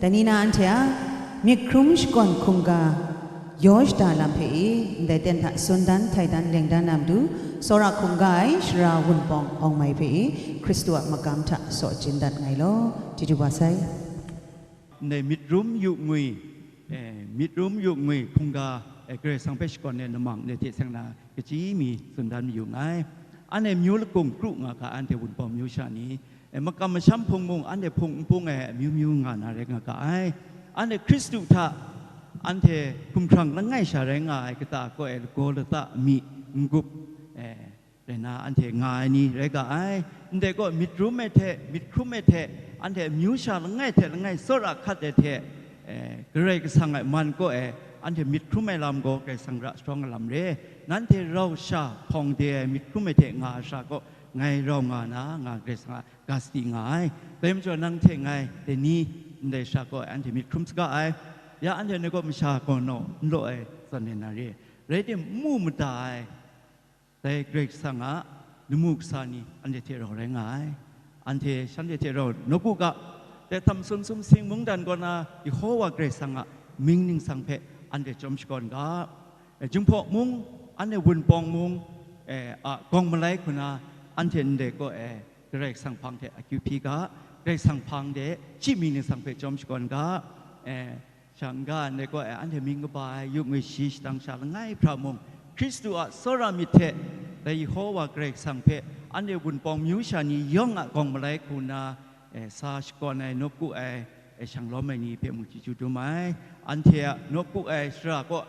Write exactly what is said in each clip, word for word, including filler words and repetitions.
Dai ni na anhte a myit hkrum shakawn hkungga yaw shada lam hpe i, ndai ten hta tsun dan, htai dan, leng dan na matu, tsawra hkungga ai Sara Wunpawng Awng Mai hpe i, Hkristu a makam hta saw jin dat nngai law, chyeju wa sai. Ndai myit hkrum yu ngwi, eh, myit hkrum yu ngwi hkungga, eh, Karai Kasang hpe shakawn ai lamang ndai hte seng na kachyi mi tsun dan mayu nngai. Anhte myu lakung kru nga ga, anhte Wunpawng myu sha ni, eh, makam masham hpung mung, anhte hpung npung ai amyu myu nga na rai nga ga ai. Anhte Hkristu hta anhte hkumhkrang langai sha rai nga ai kata kaw ai lagaw lata mi n-gup, eh, rai na anhte nga ai ni rai ga ai. Ndai gaw myit hkrum ai hte, myit hkrum ai hte, anhte amyu sha langai hte langai tsawra hkat ai hte, eh, Karai Kasang a man kaw e anhte myit hkrum ai lam gaw Karai Kasang ra sharawng ai lam re. Nanhte rau sha hpawng de ai myit hkrum ai hte nga ai sha gaw, ngai rau nga na, nga Karai Kasang a ga sadi nga ai. Dai majaw, nang hte ngai dai ni ndai sha gaw anhte myit hkrum saga ai. Ya anhte ndai gaw masha gaw naw n law ai zawn e na re. Rai tim, n mu mada ai, dai Karai Kasang a lamu kasa ni anhte hte rau rai nga ai. Anhte shanhte hte rau nawku ga, dai htam sum sum sing mungdan kaw na Yehova Karai Kasang a mying ningsang hpe anhte chyawm shakawn ga, eh, Jinghpaw mung, anhte Wunpawng mung, eh, a gawng malai hku na anhte ndai kaw e Karai Kasang hpang hte akyu hpyi ga, Karai Kasang hpang de shi mying ningsang hpe chyawm shakawn ga, eh, sha n-ga ndai kaw e anhte mying kaba ai yu ngwi shi shadang sha langai hpra mung, Hkristu a tsawra myit hte dai Yehova Karai Kasang hpe anhte Wunpawng myu sha ni yawng a gawng malai hku na, eh, sa shakawn ai, nawku ai, eh, shanglawm ai ni hpe mung chyeju dum ai. Anhte a nawku ai sara kaw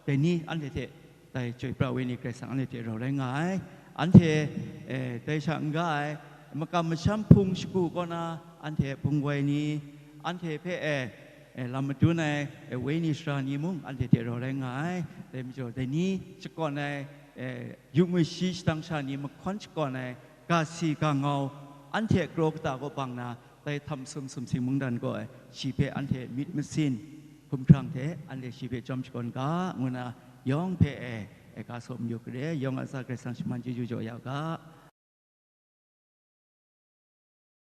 dai ni anhte hte dai chyoi pra woi ni Karai Kasang anhte hte rau rai nga ai. Anhte, eh, dai sha n-ga ai makam masham hpung shagu kaw na anhte hpung woi ni, anhte hpe, eh, eh, lam madun ai, eh, woi ni sara ni mung anhte hte rau rai nga ai. Dai majaw, dai ni shakawn ai, eh, yu ngwi shi shadang sha ni mahkawn shakawn ai ga si ga ngau, anhte kraw kata kaw bang na, dai htam sum sum sing mungdan gaw, eh, shi hpe anhte myit masin hkumhkrang hte anhte shi hpe chyawm shakawn ga, ngu na yawng hpe, eh, eh, ga saw mayu kare, yawng a tsa Karai Kasang shaman chyeju jaw ya u ga.